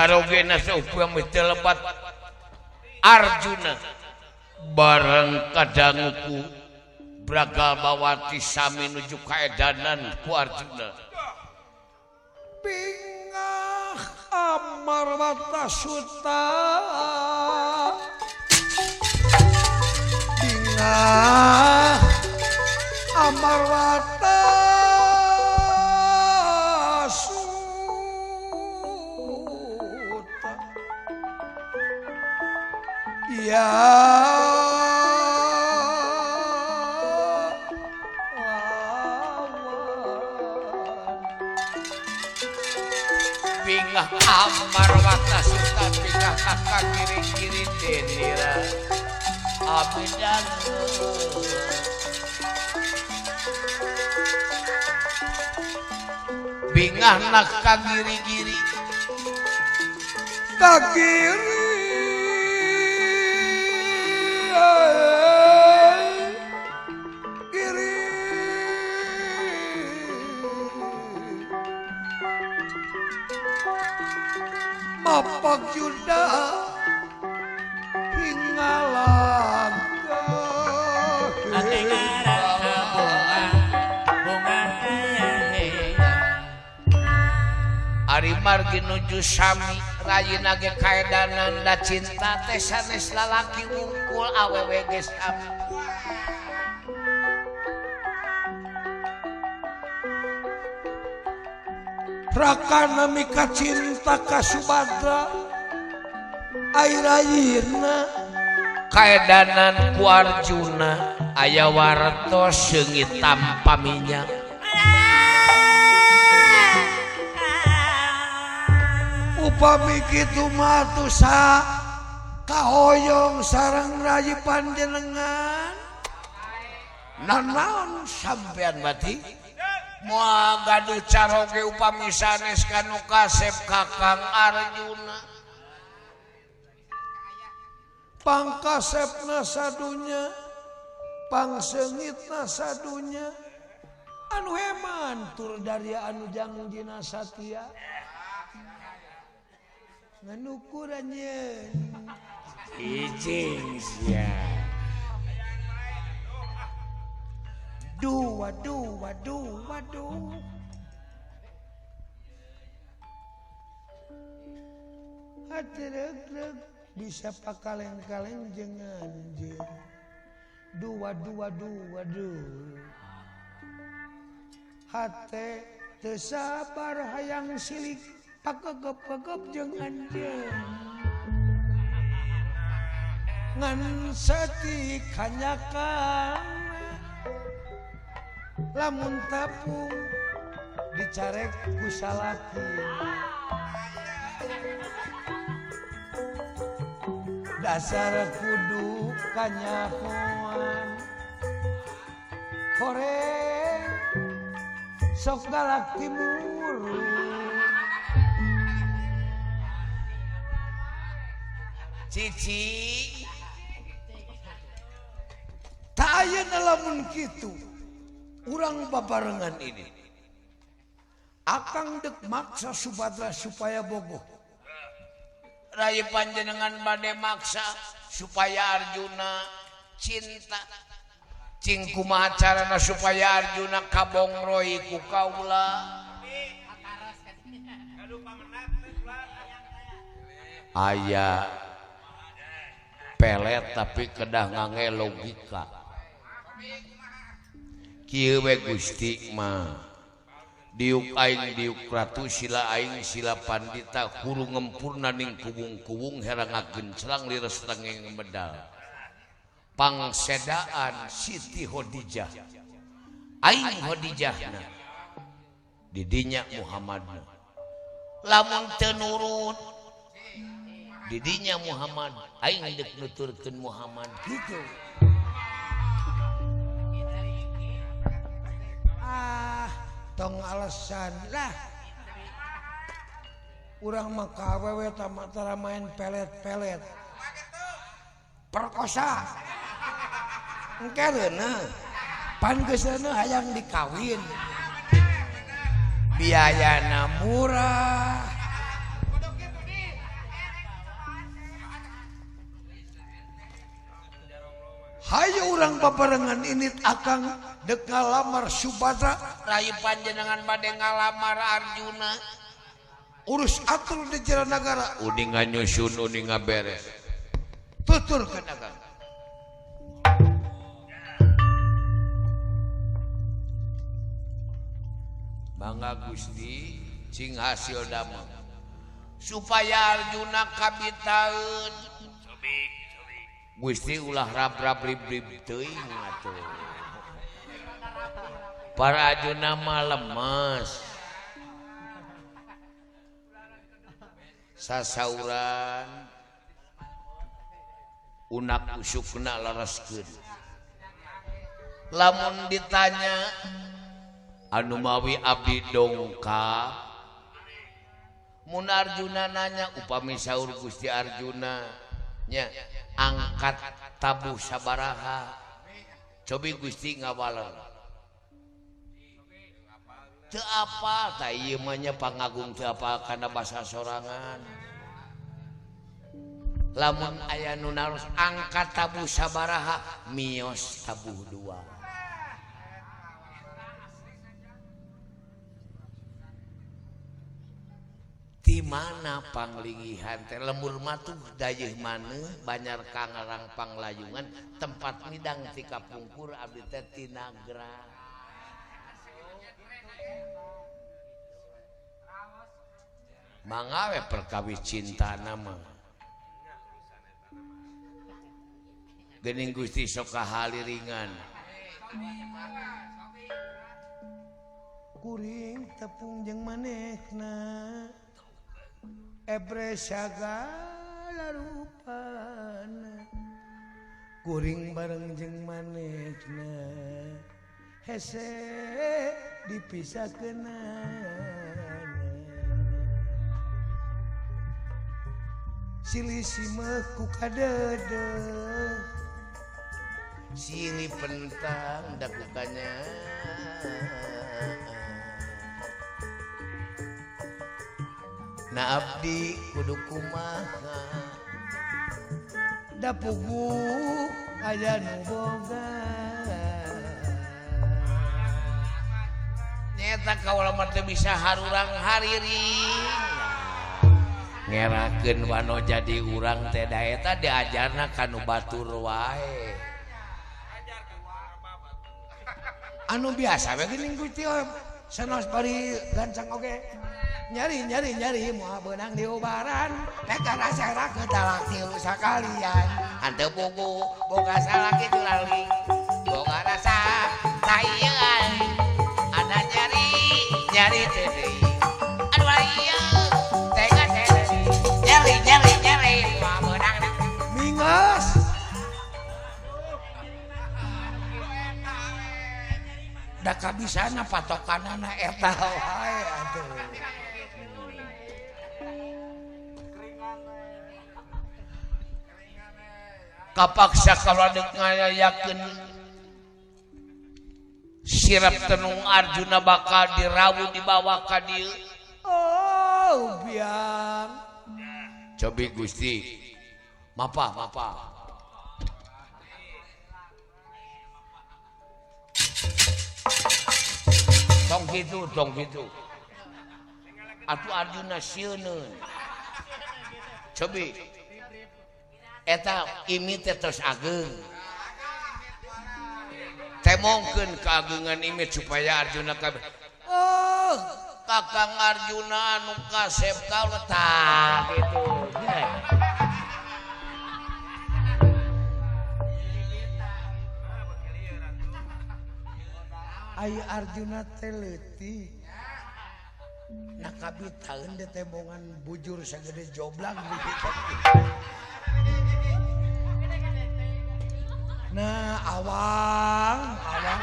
Carogena saupami teu lepat Arjuna bareng kadanguku Braga Bawati sami nuju kaedanan ku Arjuna. Bingah Amarwata Suta, bingah Amarwata Suta, ya bingah Amarwata Suta bingah kakak kiri-kiri denira abidan bingah nak kagiri-giri kagiri kiri mapak juda hingga laga Ari margi nuju sami rayina ge kaedanan da cinta teh sanes lalaki wungkul awewe ge sami. Rakana mika cinta ka Subadra ai rayina kaedanan ku Arjuna aya wartos seungit tanpa minyak. Upami kitu mah atuh sa kahoyong sareng rayi panjenengan. Nanaon sampean bati? Moal gaduh caroge upami sanes kanu kasep Kakang Arjuna. Pangkasepna sadunya, pangseungitna sadunya, anu heman tur daria anu jangjina satia. Ngan ukuran nyeun ijing sia. Dua dua dua dua. Hati reuk-reuk bisa pakaleng-kaleng jeung anjeun. Dua dua dua dua. Hate teu sabar hayang silik pakegep-kegep jeung anjeun. Ngan setik hanyakan lamun tapung dicarek ku salaki. Dasar kudu kanyahoan horeng sok galak timur. Cici tak ayeuna lamun kitu urang babarengan ini akang dek maksa Subadra supaya bogoh. Rai panjenengan bade maksa supaya Arjuna cinta. Cing kumaha carana supaya Arjuna kabongroy ku kaula? Aya pelet tapi kedah ngange logika. Kieu we Gusti mah diuk aing diuk ratu sila aing sila pandita huru ngempurna ning kubung-kubung hera ngagenclang lires rengeng medal. Pangsedaan Siti Khadijah aing Khadijahna didinya Muhammadna lamun teu nurut didinya Muhammad aing deuk nuturkeun Muhammad kitu. Ah tong alasan lah urang mah ka awewe tara main pelet-pelet perkosa engke reuneuh pan geus reuneuh hayang dikawin biayana murah. Hayu urang babarengan init akang dek ngalamar Subadra. Rai panjenengan bade ngalamar Arjuna. Urus atur di Jaranagara. Uninga nyusun uninga beres. Tuturkeun akang. Mangga Gusti cing hasil damel supaya Arjuna kabitaeun. Gusti ulah rab-rab rib-rib teuing atuh. Para Arjuna mah lemes. Sasauran unak usukna lereskeun. Lamun ditanya anu mawi abdi dongkap, mun Arjuna nanya upami saur Gusti Arjuna nya angkat tabuh sabaraha, cobi Gusti ngawaler teu apal tah ieu mah nya pangagung teu apal kana basa sorangan. Lamun aya nu naros angkat tabuh sabaraha, mios tabuh dua. Di mana panglingihan teh lembur matuh dayeuh maneuh banyar kangarang panglayungan tempat midang ti kapungkur abdi teh tinagra. Mangga we perkawis cintana mah. Geuning Gusti sok kahaliringan. Kuring tepung jeung manehna. Ebre sagala rupana kuring bareng jeung manehna hese dipisahkeunana silih simeuh ku kadeudeung silih pentang dakukanya. Na abdi kudu kumaha da pugu aya nu boga nyeta kaula mah teu bisa harurang hariring ngerakeun wano jadi urang teh da eta diajarna ka nu batur wae anu biasa we geuning Gusti sanos bari gancang oge nyari nyari nyari moal beunang diubaran rek rasa ke talak tilu sakalian hanteu buku boga salaki lali boga rasa taian ana nyari nyari teh aduh ieu tega teh nyari nyari nyari moal beunang mingas da kabisana patokanana eta wae atuh. Kapaksa kalau dek ngayakeun sirap tenung Arjuna bakal dirawu dibawa ka dieu. Oh, biang. Cobi Gusti. Mapa, mapa. Tong kitu, tong kitu. Atuh Arjuna sieuneun. Cobi. Eta imi teh tos ageung. Temongkeun keagungan imi supaya Arjuna kabeh. Oh, Kakang Arjuna anu kasep kaula tah kitu. Ai Arjuna teh leutik. Nah kabitaeun teh tembongan bujur sagede joblang begitu. Nah, awang, awang.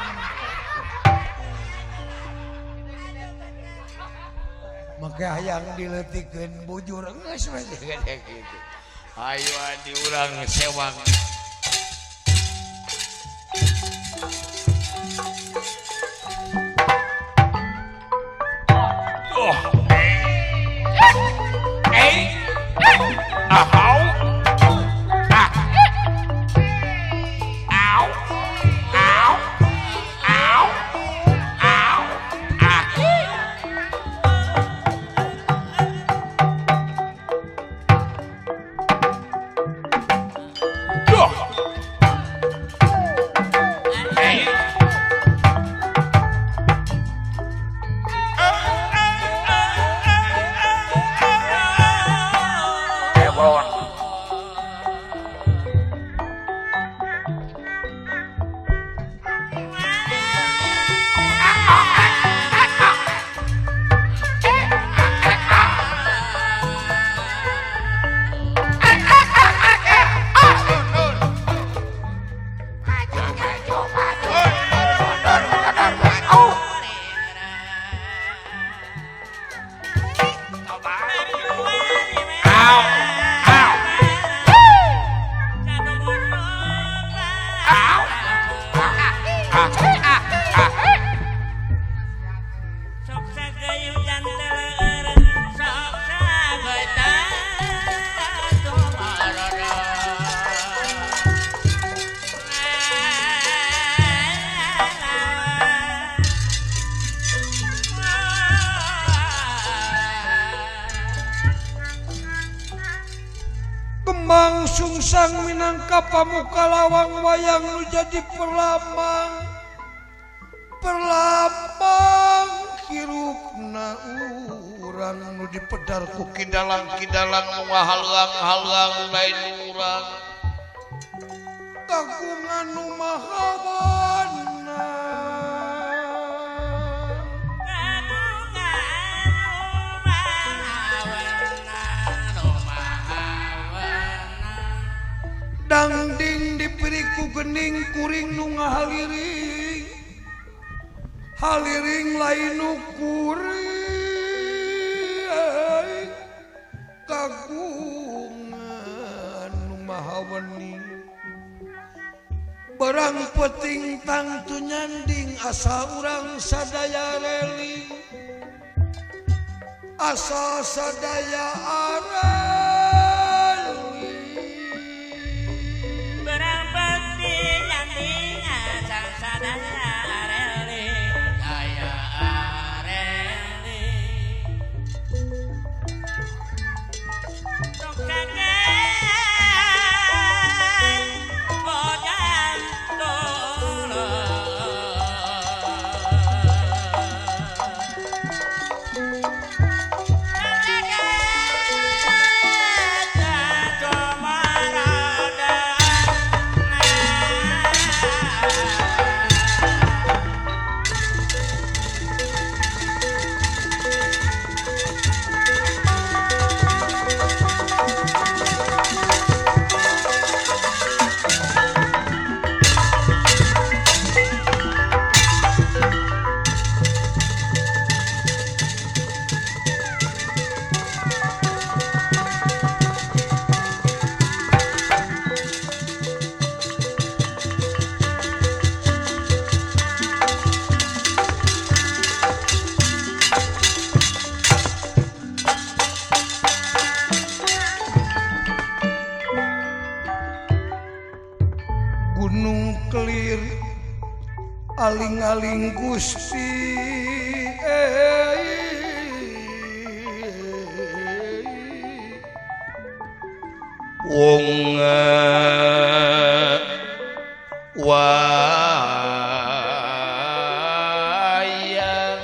Maka hayang dileutikeun bujur geus we gitu. Ayo di urang sewang. Oh. Eh. Ahau. Ah. Au. Sungsang minangka pamuka lawang wayang nu jadi perlambang perlambang hirupna urang nu dipedar ku kidalang-kidalang nu ngahalang-halang lain urang kagungan nu maha wana dangding dipiriku gening kuring nu ngahaliring haliring lain nu kuring kagungan nu maha wening barang penting tangtu nyanding asa urang sadaya reling asa sadaya areling barang penting nyanding asa sadaya areling daya areling tong kaget bojan tolong Gunung Kelir aling-aling Gusti wong wayang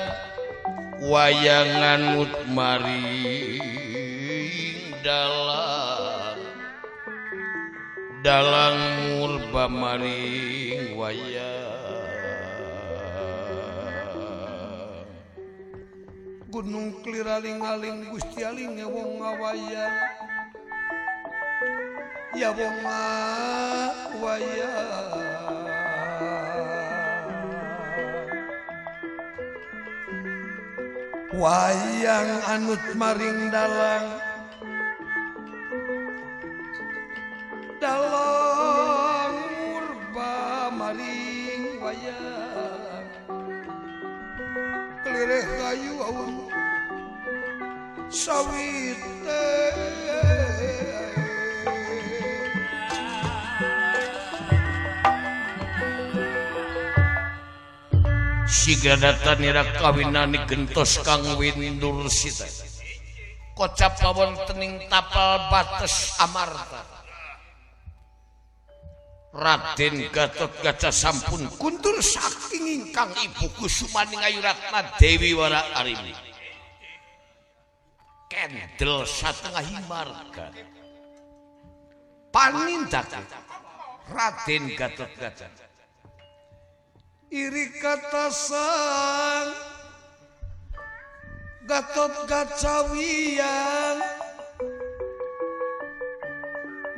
wayangan mut maring dalang dalang murba maring wayang Gunung Kelir aling-aling Gusti aling wong ngawayang ya wong ngawayang wayang anut maring dalang dalang murba maring wayang kelireh kayu awan sawite siga datanira kawinani gentos kang windur sita kocap kawontening tapal bates amarta Raden Gatotkaca sampun kundur saking ingkang ibu kusumaning Ayu Ratna Dewi Wara Arini kendel satengah marga panindake Raden Gatotkaca iri katasang Gatotkaca wiyang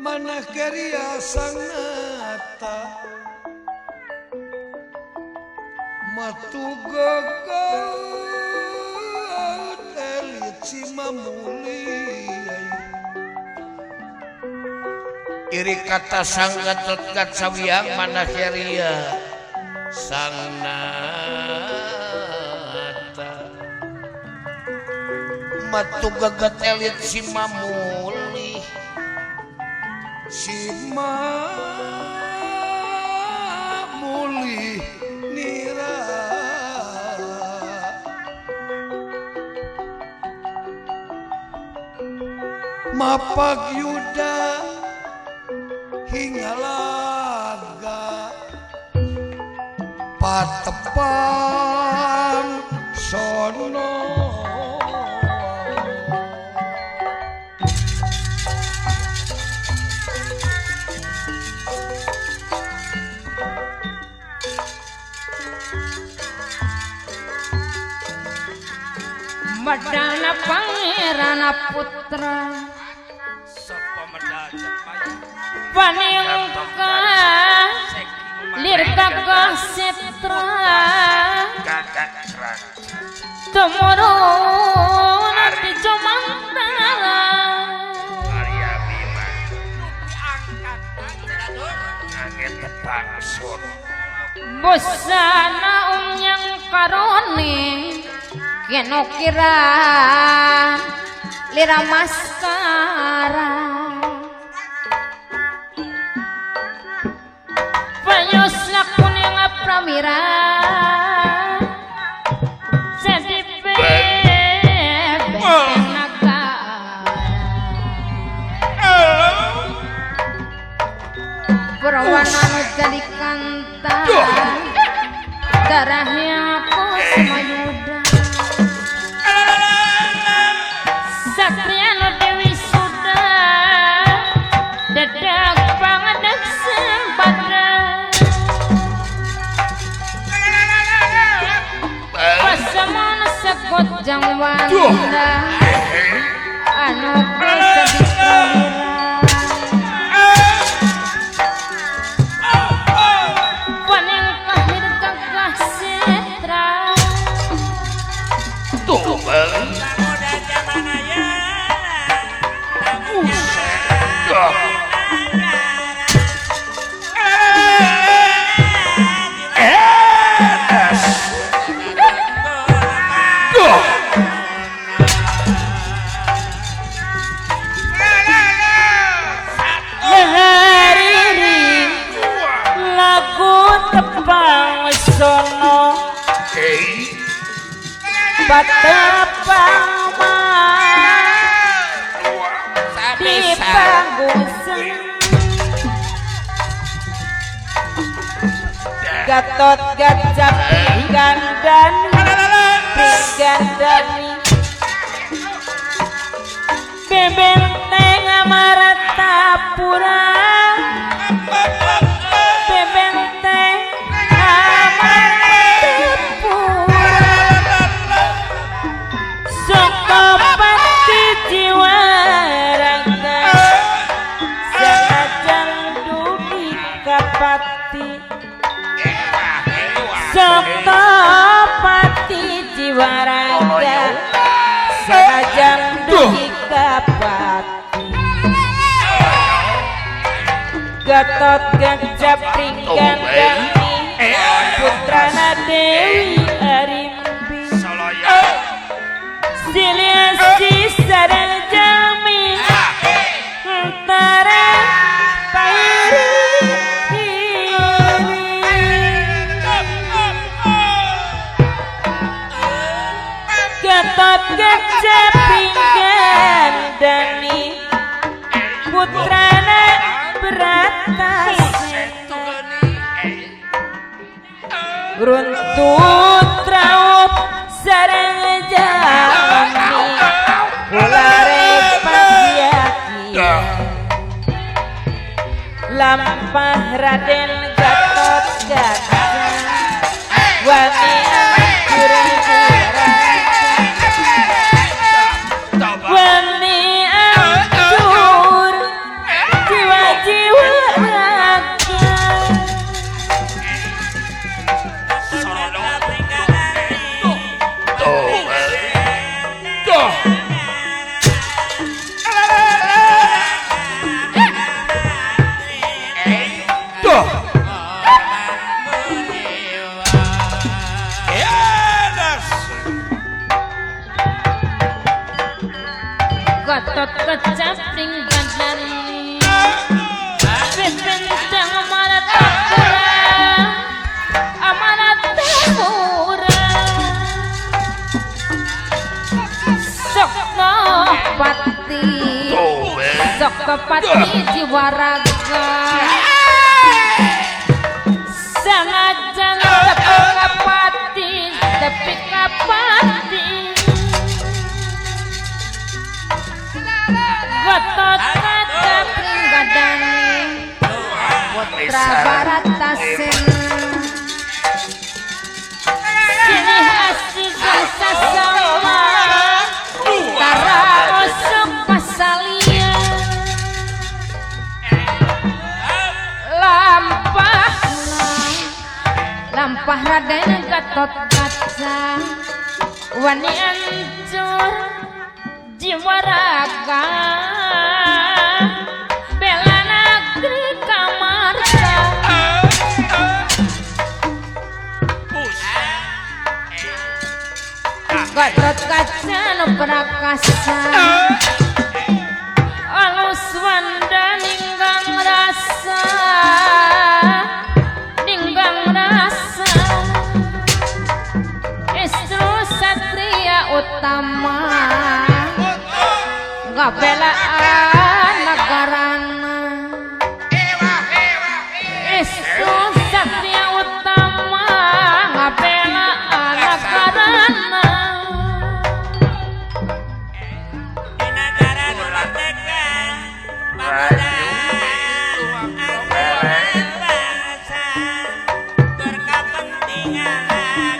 manah geria sang nata matu gegeut elit Simamuli iri kata sang Gatotkaca wiyang manah geria sang nata matu geget elit Simamuli Simamuli nira Mapag Yuda Hingga laga patepang sono. Medana Pangeran Putra sapa medal cepaya paningka lir gagah setra tumurun di Jomantara Arya Bima angin tepang sono busana umyang karone keno kira lira maskara panyos lakuning pramira jadi bebek naga perwana jadi kanta darahnya aku semayuda Satriano Dewi Suda dadak pangadak sembada pasaman sekot jang wanda anu bisa dikira paning kahir gagah setra tuh Patepang di panggung Gatot Gajah Pringgandani Pringgandani Bebenteng Amartapura Bebenteng Amartapura Sokopati jiwa raga sanajan dugi kapati Sokopati jiwa raga sanajan dugi kapati Gatot Gajah Pringgandani putrana Dewi Arimbi Siliasi sarang jami antara pairi Gatot Gajah Pringgandani putrana Bratasena runtut raup sarang jami ulare pagiaki lampah Raden Gatot Gajah wani hancur wani hancur jiwa-jiwa raga. Gatot Gajah Pringgandani benteng Amartapura Amartapura Sokopati Sokopati jiwa raga. Putra Baratasena silih asih sasama tara osok pasalia lampah lampah Raden Gatot Kaca wani ancur jiwa raga bela negeri kamarga Gatot Kaca nu prakasa alus wanda ninggang rasa ninggang rasa istru satria utama ngabelaan negarana istru satria utama ngabelaan negarana Negara nu merdeka pemuda bangsa berkepentingan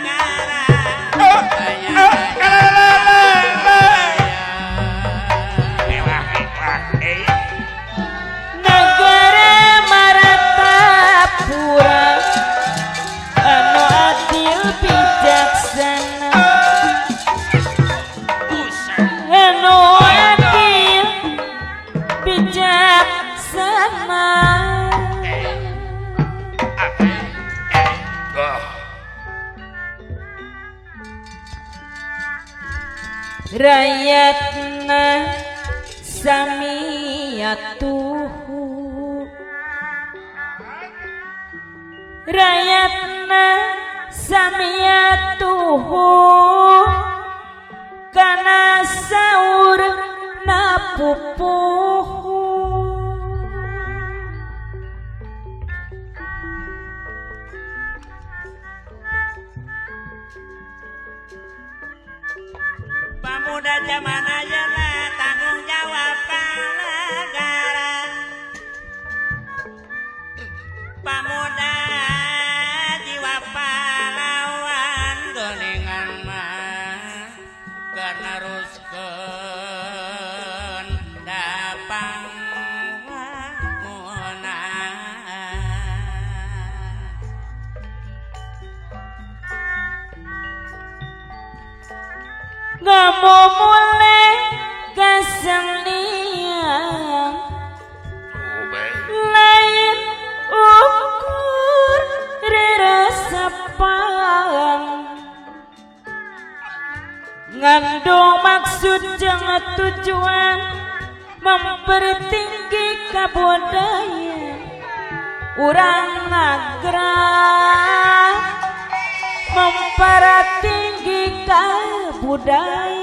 negara. Negara Martapura anu adil bijaksana anu adil bijaksana rakyatna samiyatuhu rakyatna samiyatuhu kana saur napupuhu Pemuda zaman ayeuna tanggung jawab ka negara. Pemuda jiwa pahlawan geuningan mah keur neruskeun dapang wangunna. Ngamumule kasenian lain ukur reresepan ngandung maksud jeung tujuan mempertinggi kabudayaan urang nagra memperatinggi kabudayaan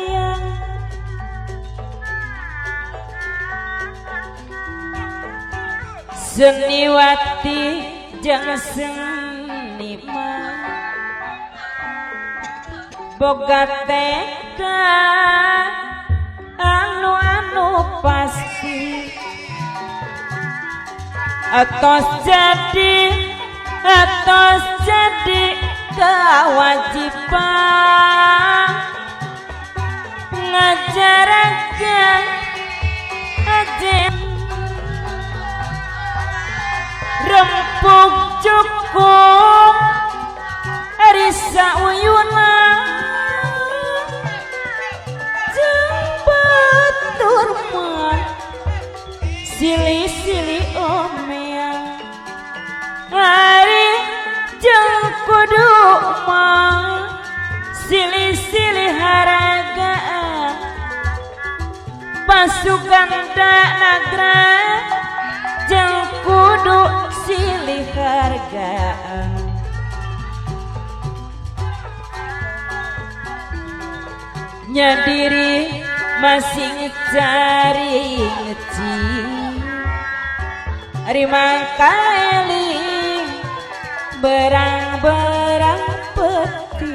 seniwati jeung seniman boga tekad anu-anu pasti atos jadi kewajiban ngajarakeun ajen rempug cukup ari sauyuna jeung batur mah silih-silih omea ari jeung kudu mah silih-silih haragaan pasukan danagra jeung kudu silih hargaan nyadiri masing cari ngeci ari mangkaeling berang-berang peti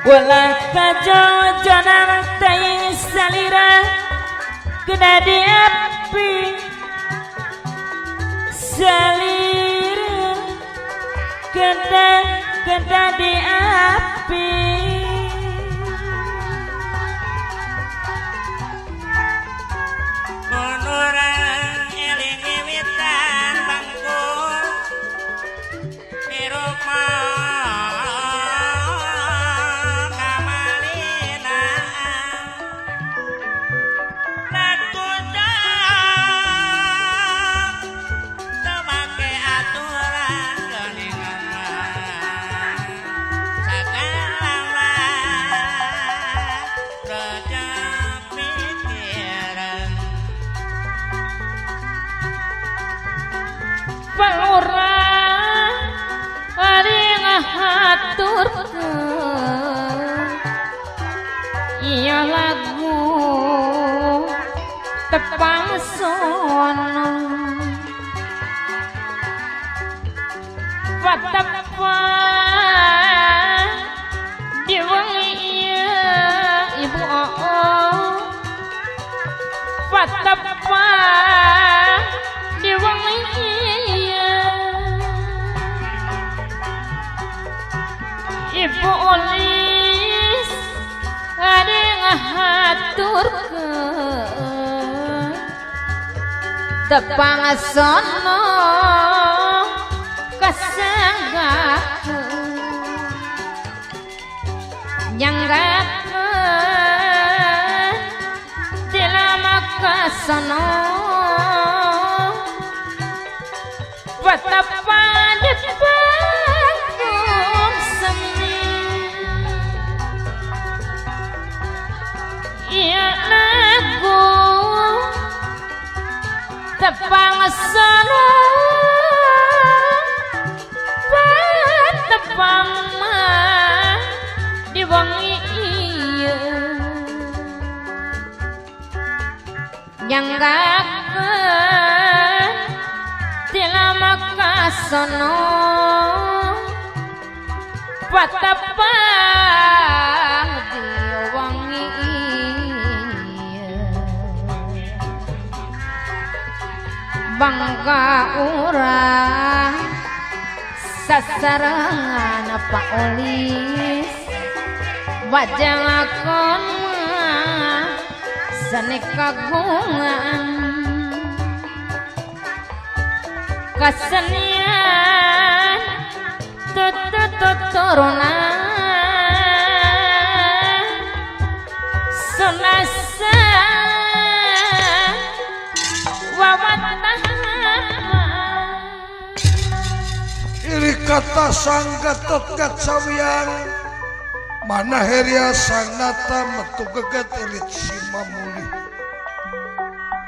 ulah kajojonan teuing salira kena di api Salira kedah kedah di api mun urang eling wiwitan bangku hirup mah kamalina laku teu make aturan geuningan mah sagala reja pikiran Palurah ari ngahaturkeun ieu lagu tepang sono patepang di wengi ieu ibu oo patepang di wengi ieu ibu Olis ari ngahaturkeun tepang sono kasanggakeun nyanggakeun tilama kasono patepang di panggung seni ieu lagu tepang sono patepang mah di wengi ieu nyanggakeun tilama kasono patepang di wengi ieu bangga urang sasarengan Pak Olis wajah lakon mah seni kagungan kesenian tuturunan sunasa wawatahan. Iri kata sang Gatot Kacawiang mana Heria sang nata metu geget elit simamuli.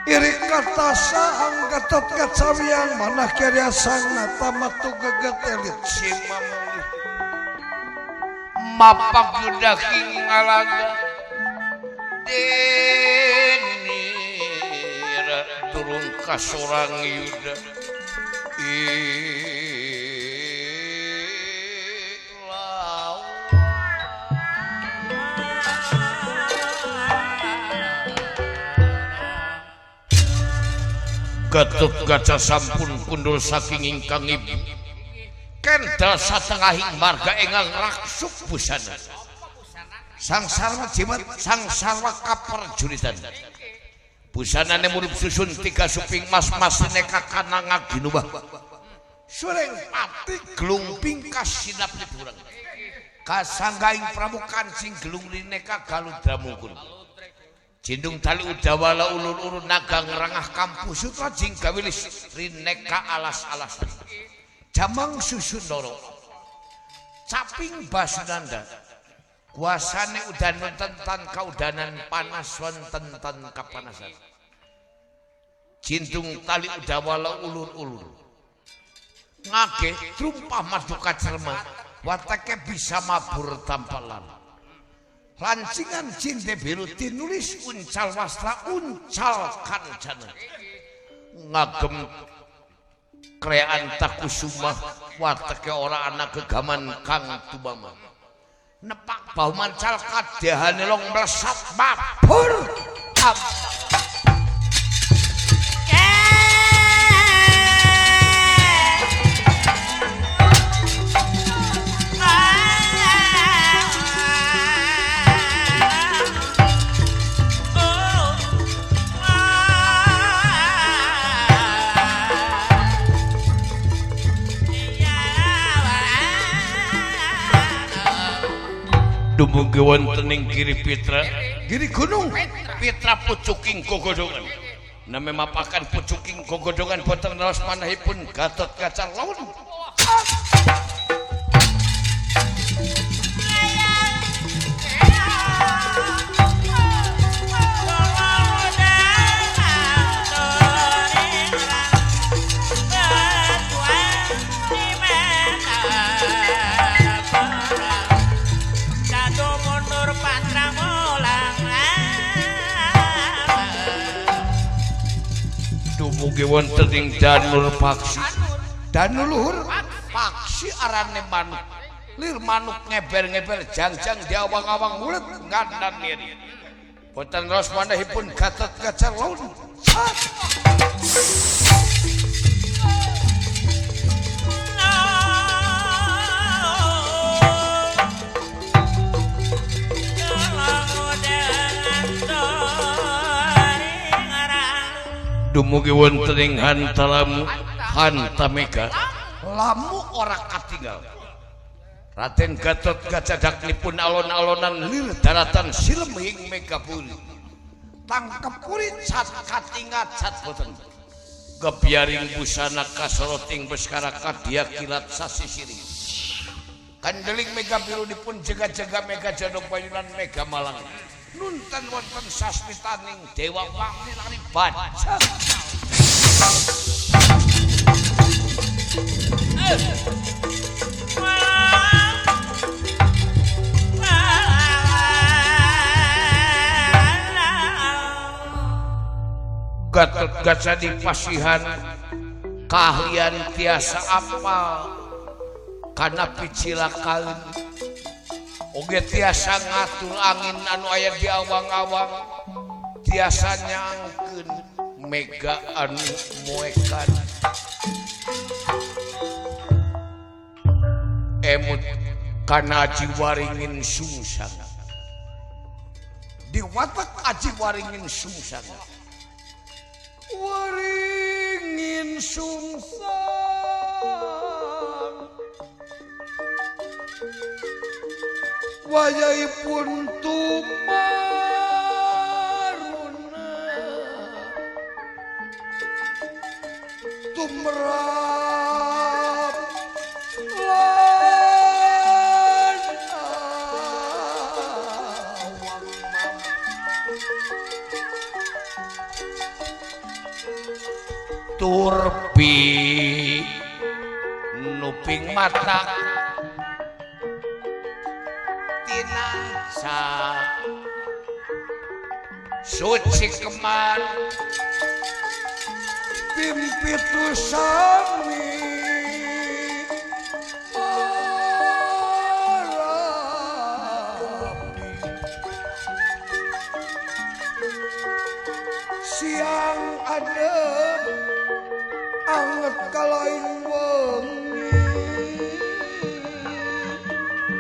Iri kata sang Gatot Kacawiang mana Heria sang nata metu geget elit simamuli. Mapak gedaking ngalaga denira turun ka sorang yuda. Gatot Kaca sampun kundul saking ingkang ibu kendal satengahing marga enggal raksuk busana sang sarwa jimat sang sarwa kaperjuritan busanane murib susun tiga suping mas-mas neka kana ngaginubah sureng pati gelung pingkas sinap liburang kasanggaing Prabu Kancing gelung rineka galudra mungkur Jindung tali udawala ulur-ulur naga ngerangah kampus sutra jingga wilis rineka alas-alas jamang susundoro caping basunanda kuasane udan wonten tan kaudanan panas wonten tan kapanasan jindung tali udawala ulur-ulur ngage trumpah marduka cerma wateke bisa mabur tanpa lan lancingan cinde biru tinulis uncal wastra uncal kancana ngagem krean takusumah wateke ora ana gegaman kang tumama nepak bau mancal kadahane long mlesat mabur. Dumugi wonten ing Giri Pitra, Giri Gunung Pitra pucuking gogodongan. Nami mapakan pucuking gogodongan boten raos manahipun Gatotkaca laun. Dumugi wonten ing Danur Paksi. Danur luhur Paksi arane manuk. Lir manuk ngeber-ngeber jangjang di awang-awang mulut ngandan niri. Boten raos manahipun Gatotkaca laun. Dumugi wonten ing Hantalamu Hantamega. Lamu ora katinggal. Raden Gatotkaca daknipun alon-alonan lir daratan silem ing Megapuri. Tangkep kurit sat katingat sat boten. Gebiaring busana kasoroting beskara kadya kilat sasisiring. Kandeling Megabiru dipun jaga-jaga Mega Jadog Bayunan Mega Malang. Nunten wonten sasmitaning Dewa Wangi lari bajak. Gatotkaca di pasihan keahlian tiasa apal kana picilakaeun oge tiasa ngatur angin anu aya di awang-awang tiasa nyangkeun mega anu moekan emut kana aji waringin sungsang diwatek aji waringin sungsang waringin sungsang wayahipun tumaruna tumrap lan awang turpi nuping mata tinanca suci kemar pimpitu sami marapi siang adem anget kalaing wengi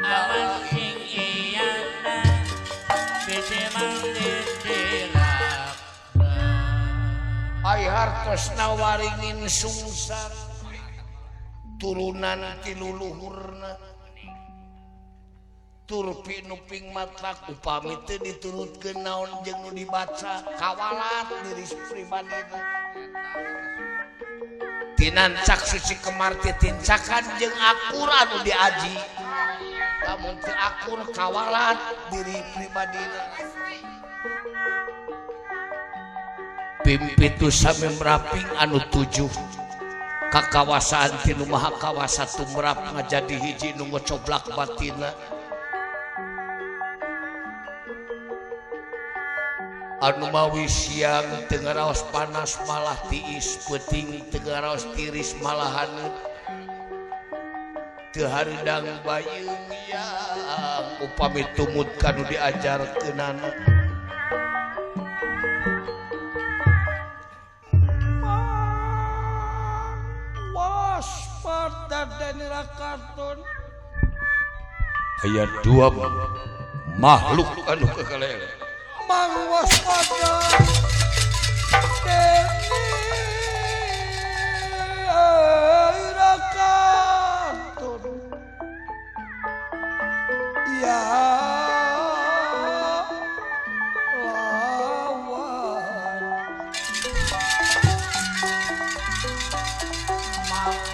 awas sing iyana bete mangditilak ai hartosna waringin sungsang turunan ti luluhurna turpi nuping matlak upami teu diturutkeun naon jeung nu dibaca kawalat diri pribadina tinancak suci kemar titincakan jeung akur anu diaji lamun teu akur kawalat diri pribadina pimpitu sami meraping anu tujuh kakawasaan ti nu maha kawasa tumrap ngajadi hiji nu ngocoblak batina anu mawi siang teu ngaraos panas malah tiis peuting teu ngaraos tiris malah haneut teu hareudang bayeung yang upami tumut kanu diajarkeunana waspada Denira Kartun aya dua makhluk anu kakalele Mang waspada Denira Kartun ya.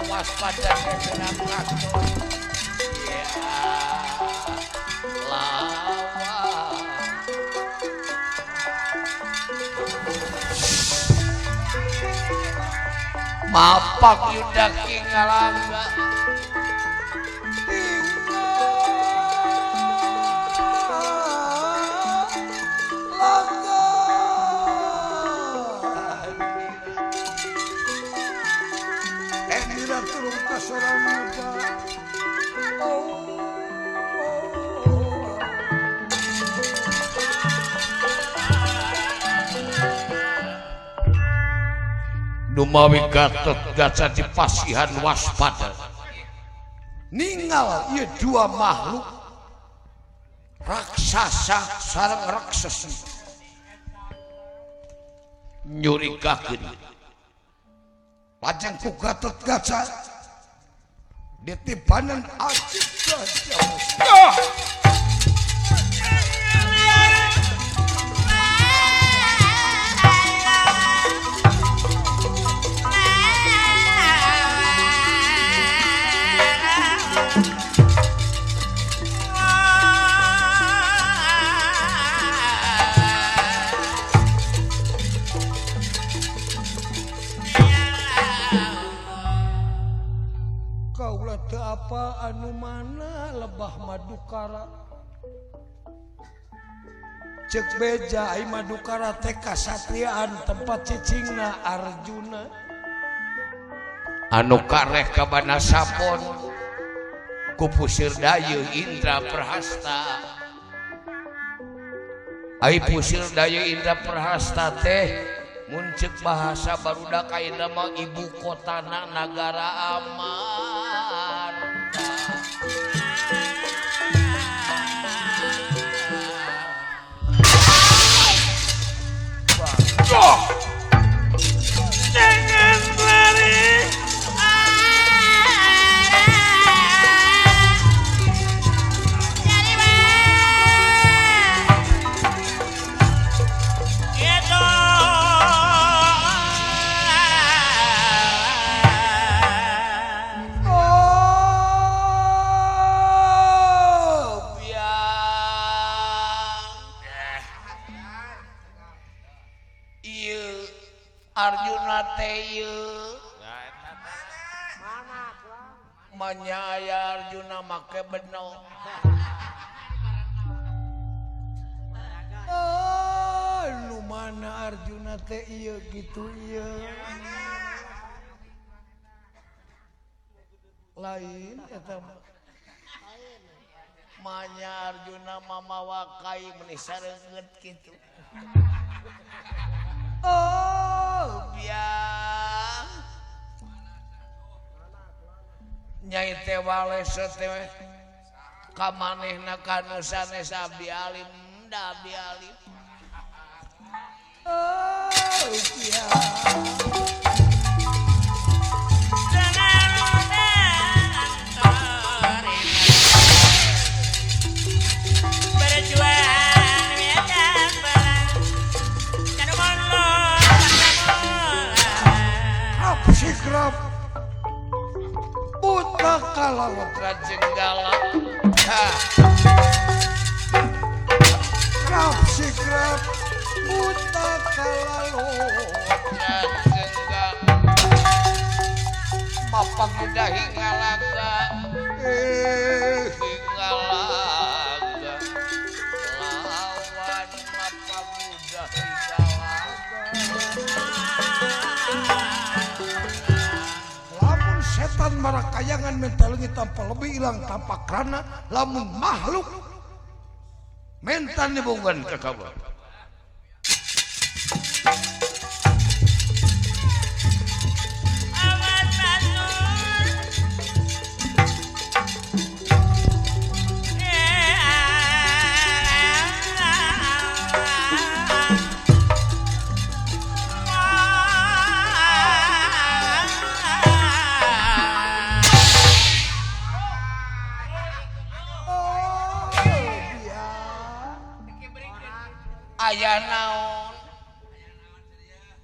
Waspada genap lakon ya lawan mapak yuda kingalangga Numawi Gatot Kaca dipasihan waspada ningal ieu dua makhluk raksasa sareng raksesi nyurikakeun lajeng ku Gatot Kaca ditibanan acik gajah. Apa anu mana lebah Madukara cek beja ai Madukara teh kasatriaan tempat cicingna Arjuna anu kareh ka Banasapon ku pusir dayeuh Indra Prahasta ai pusir dayeuh Indra Prahasta teh mun ceuk bahasa barudak ayeuna mah ibu kotana nagara Amarta. Jangan lari. Arjuna teh ieu manya aya Arjuna make beno lu mana Arjuna teh ieu kitu ieu lain eta manya Arjuna mamawa kai meuni sareungeut kitu. Oh biang nyai teh walese teh ka manehna kana sanes abdi alim da abdi alim. Oh biang buta kalawat Jenggala krap sikrap buta kalawat Jenggala mapang udah hingalaga hingalaga lawan mapang udah hingalaga. Setan marakayangan mental tanpa lebih hilang tanpa kerana lamun makhluk mental nibungan kekabar. Aya naon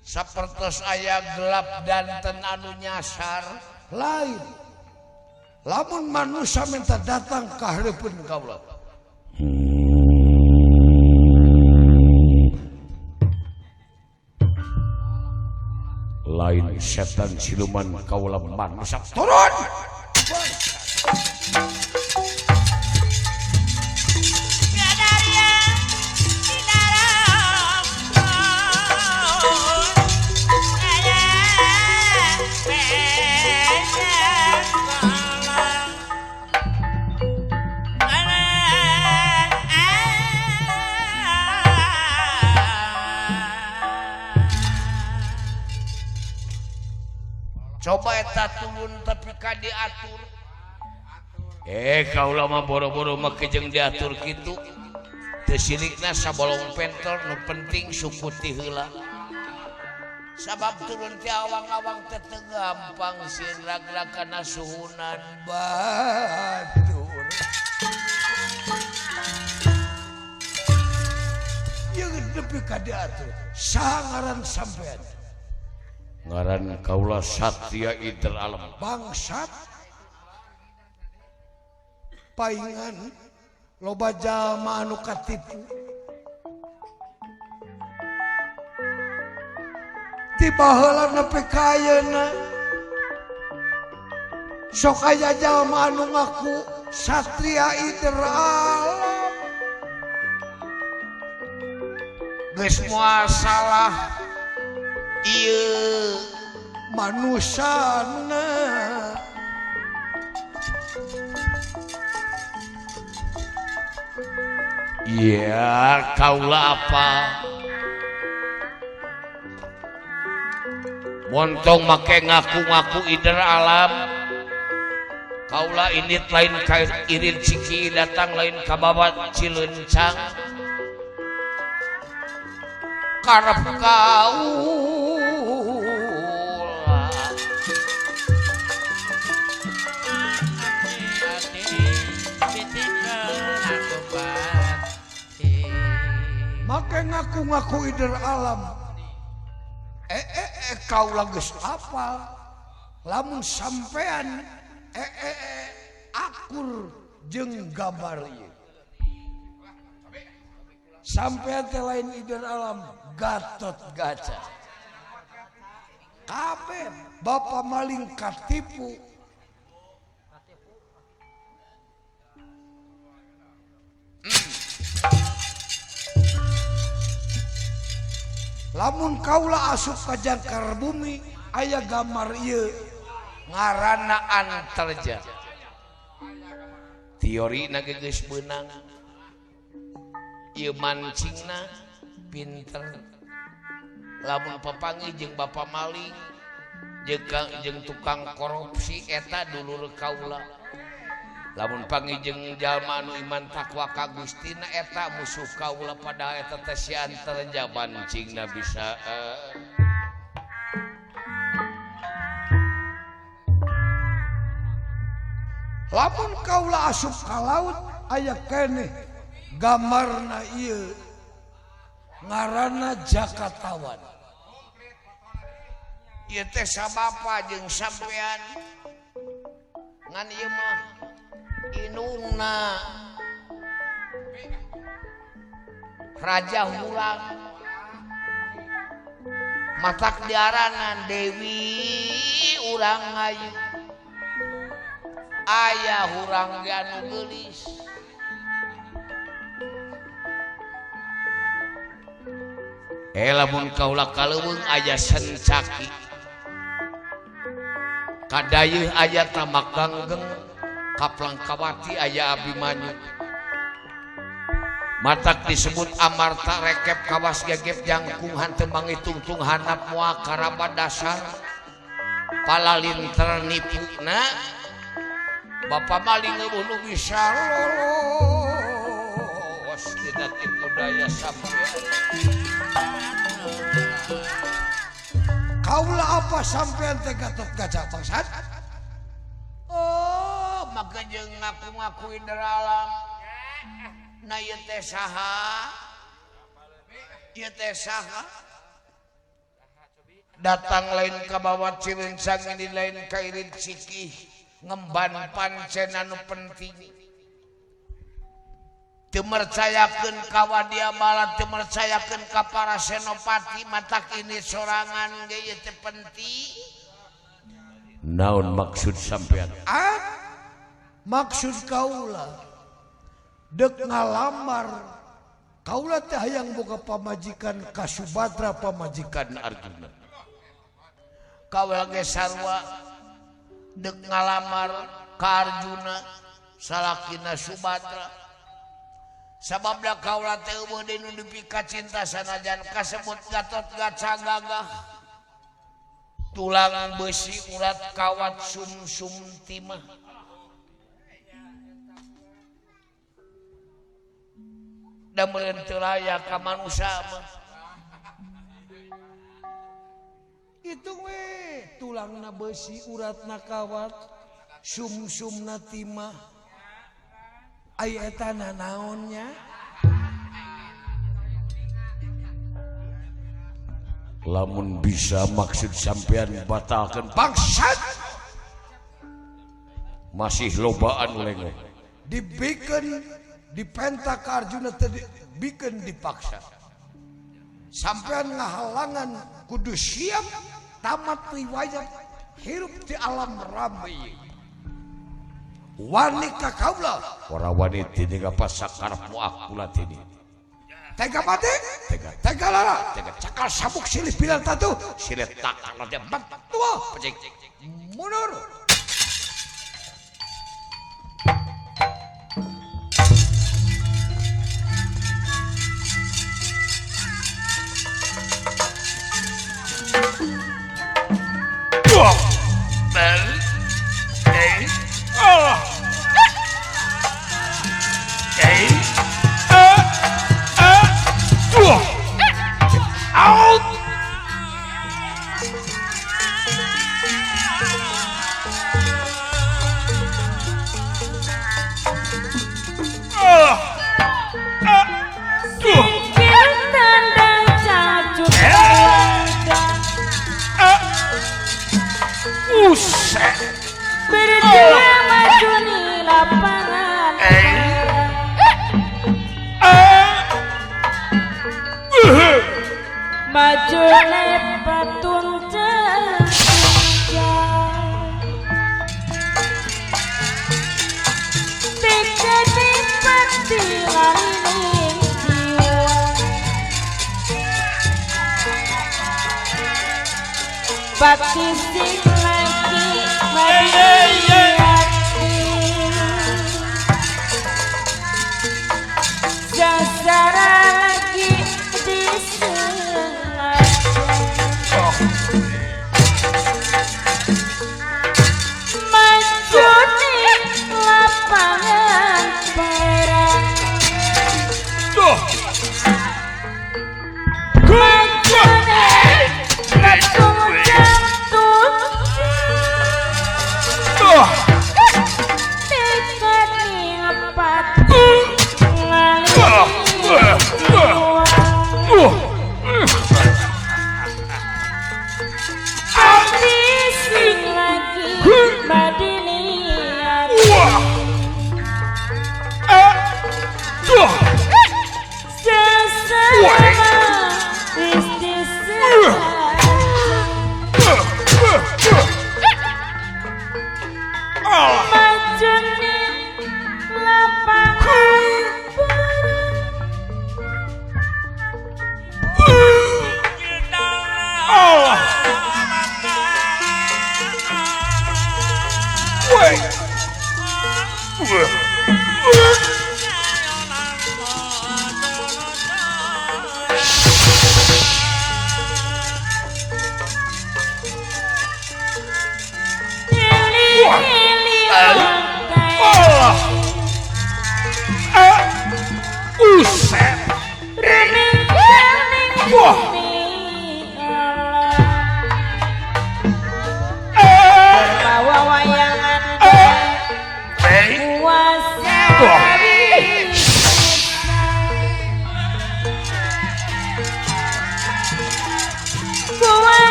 sapertos aya gelap danten anu nyasar Lain lamun manusia minta datang ka hareupeun kaula. Lain setan siluman kaula manusia turun. Coba eta turun tapi ka diatur. Kaula mah boro-boro make jeung diatur kitu. Teu sirikna sabolong pentor nu penting suku ti heula. Sabab turun ti awang-awang teh teu gampang sieun rag-rag kana suhunan batur. Jeung nepi ka diatur saha ngaran sampean? Ngaran kaula Satria Idar Alam. Bangsat paingan loba jalma anu katipu ti baheula nepi ka ayeuna sok aya jalma anu ngaku Satria Idar Alam. Geus moal salah ieu manusana. Iya, kaula apa? Montong make ngaku-ngaku Idar Alam. Kaula indit lain ka irid ciki datang lain ka babat Cilencang. Karep kaula. Make ngaku-ngaku Idar Alam. Kaula geus apal lamun sampean akur jeung gambar ieu. Sampean teh lain Idar Alam, Gatot Kaca. Kabeh bapa maling katipu. Lamun kaula asup ka jangkar bumi aya gambar ieu ngaranna Antarja. Teorina ge geus beunang. Ieu mancingna pinter. Lamun papanggih jeung bapa maling jeung tukang korupsi eta dulur kaula. Lamun panggih jeung jalma anu iman takwa ka Gustina eta musuh kaula, padahal eta teh si Antarja mancingna bisa. Lamun kaula asup ka laut aya keneh gambarna ieu ngaranna Jakatawan. Ieu teh sabapa jeung sampean ngan ieu mah inungna Raja Hurang matak diaranan Dewi Urang Ayu. Aya hurang ge anu geulis. Lamun kaula kaleuweung aya sencaki kadayeuh aya tamak ganggeng Kaplangkawati aya Abimanyu. Matak disebut amarta rekep kawas gegep jangkung hanteu mangitungtung hanap moal karaba dasar palalinter nipuna bapa maling eueuh nu bisa lolos dina tipu daya sampean. Kaula apa sampean teh Gatot Kaca bangsat? Oh, maka jeung ngaku-ngaku Idar Alam. Nah ieu teh saha? Ieu teh saha? Datang lain ka bawa Cirencang ini lain ka Irit Sikih ngemban pancen anu penting. Teu mercayakeun ka Wadyabala, teu mercayakeun ka para senopati, matak ini sorangan ge ieu teh penting. Naon maksud sampean? Ah, maksud kaula dek ngalamar kaula teh hayang boga pamajikan ka Subadra pamajikan Arjuna. Kaula ge sarua dek ngalamar ka Arjuna salakina Subadra. Sababna kaula teh eueuh deui nu dipika cinta sanajan kasebut Gatot Kaca gagah. Tulang besi urat kawat sumsum timah. Da meureun teu layak ka manusa mah. Itu we tulangna besi uratna kawat sumsumna timah. Ai eta naonnya? Lamun bisa maksud sampean batalkan bangsat. Masih lobaan lengeh. Dibikeun dipenta ka Arjuna teh dibikeun dipaksa. Sampean ngahalangan kudu siap tamat riwayat hirup di alam ramai. Wani ka kaula ora wani tini ngapasakarepmu aku latini. Tega mati, tega tega lara, tega cakal sabuk silih bilang tatu, silih takal debat tua, pecik mundur. Wah.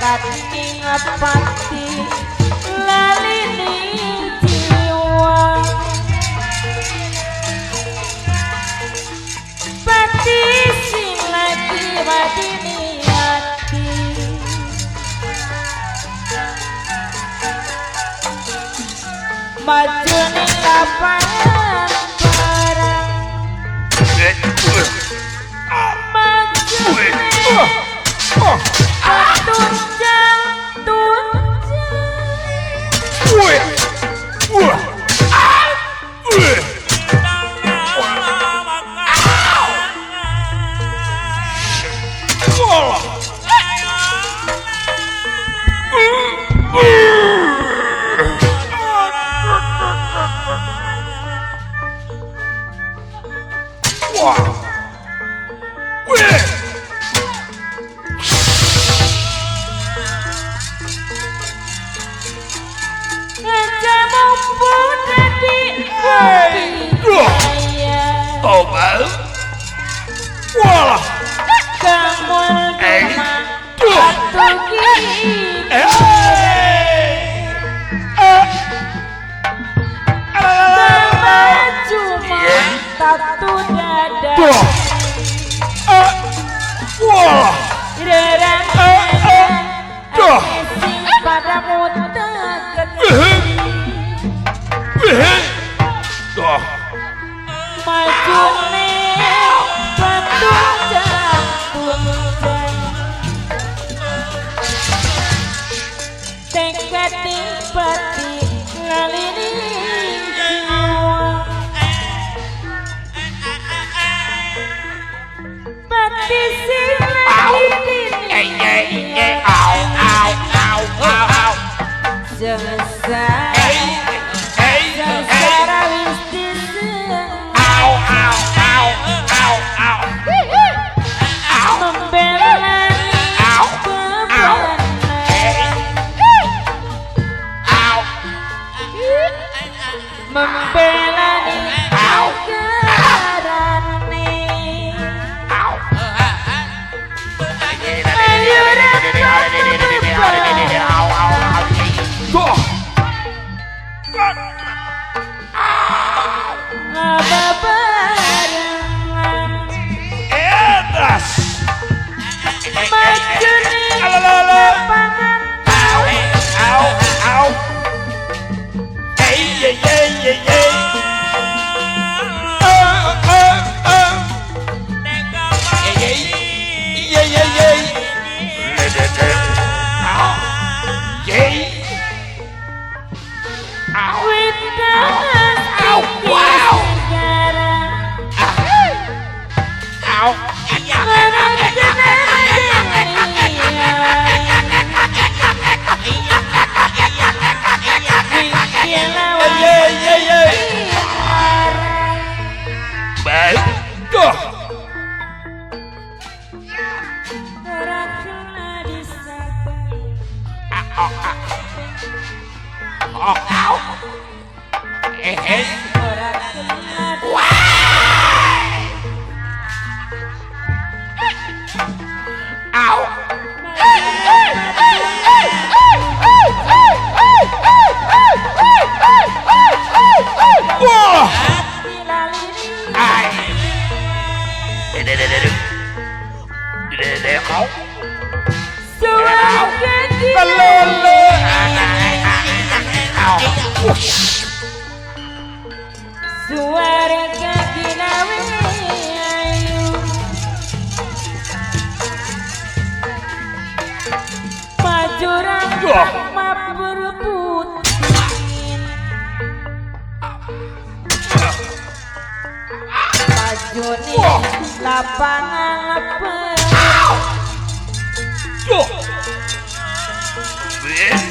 Tekad ning pati lali ning jiwa pati sing lagi mati ati maju ning lapangan perang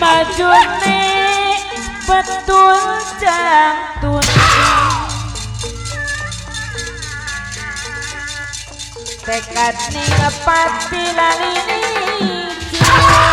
maju tunjang tunjang Tekad ning pati lali jiwa.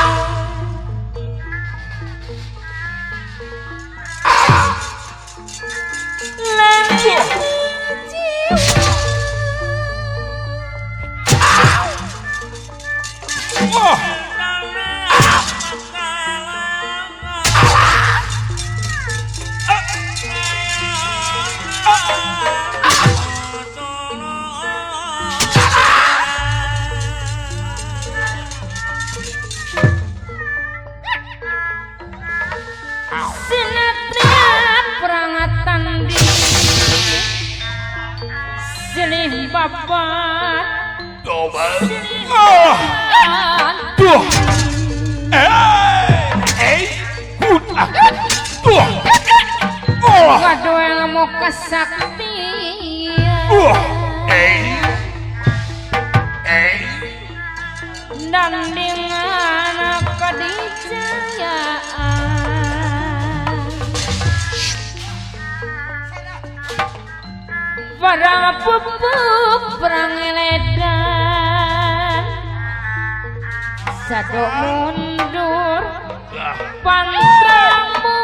Sinatria perangatan di silih babat Duh. Duh. Waduh ilmu kesaktian dan dengan kedijayaan perang pupuk perang eledan satu mundur pantangmu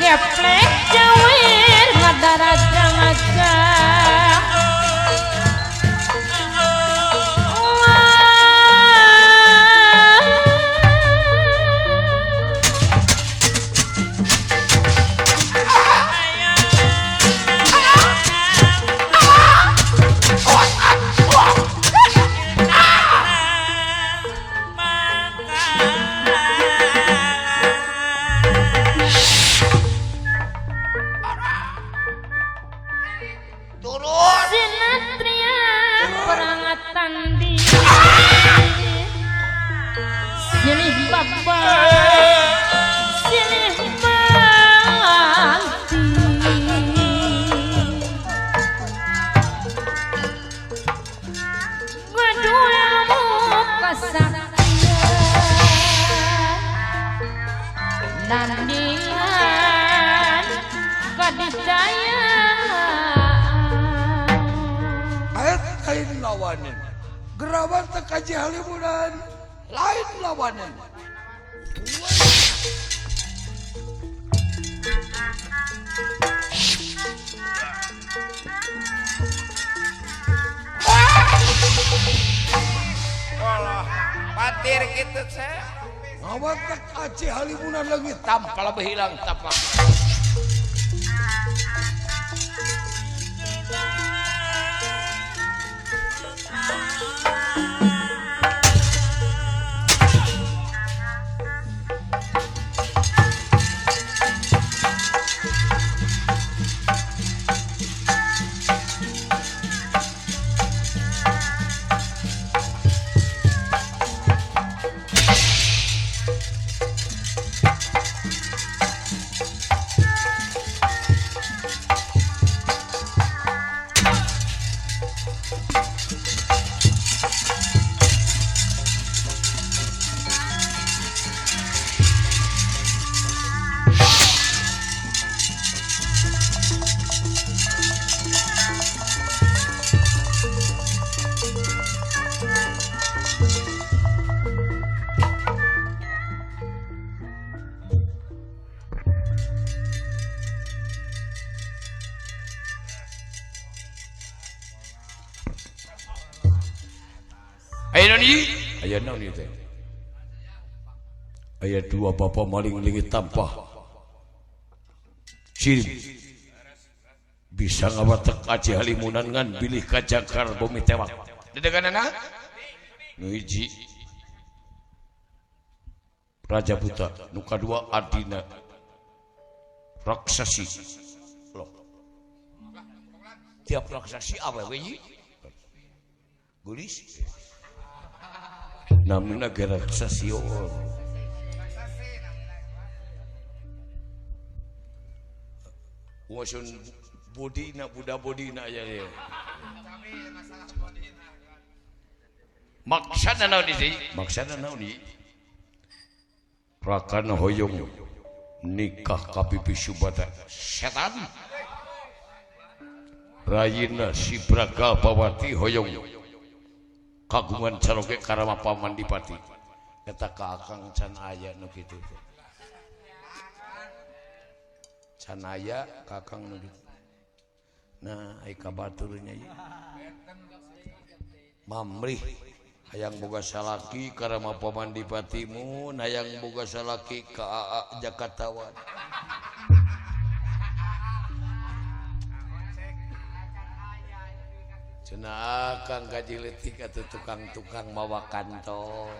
geplek jawir ngadarajang-ajang. Nandingan kadidayaan ayat lain lawanan gerawan tekaji halimunan lain lawanan. Walah, patir gitu saya. Ngawat tekaji halimunan lagi tanpa lebih hilang tapak. Aya naon ieu teh? Aya dua bapak maling leungit tampah. Ciri bisa ngawatek aji halimunan ngan bilih kajangkar bumi tewak. Dedeganana? Nu hiji Raja Buta, nu kadua adina raksasi. Loh. Tiap raksasi awewe ieu. Gulis. Namina ge raksasi. Wasun bodina budak bodina aya ieu. Maksana naon ieu? Maksana naon ieu? Rakan hoyong nikah ka Bibi Subata setan. Rayina si Braga Bawati hoyong kagungan caroge karama paman dipati. Eta ka akang can aya nu kitu teh. Can aya ka akang nu kitu. Nah, ai ka baturnya ieu. Mamrih Hayang boga salaki karama paman Dipatimun, hayang boga salaki ka Aa Jakatawan. Cenah Akang gaji leutik atuh tukang-tukang mawa kantong.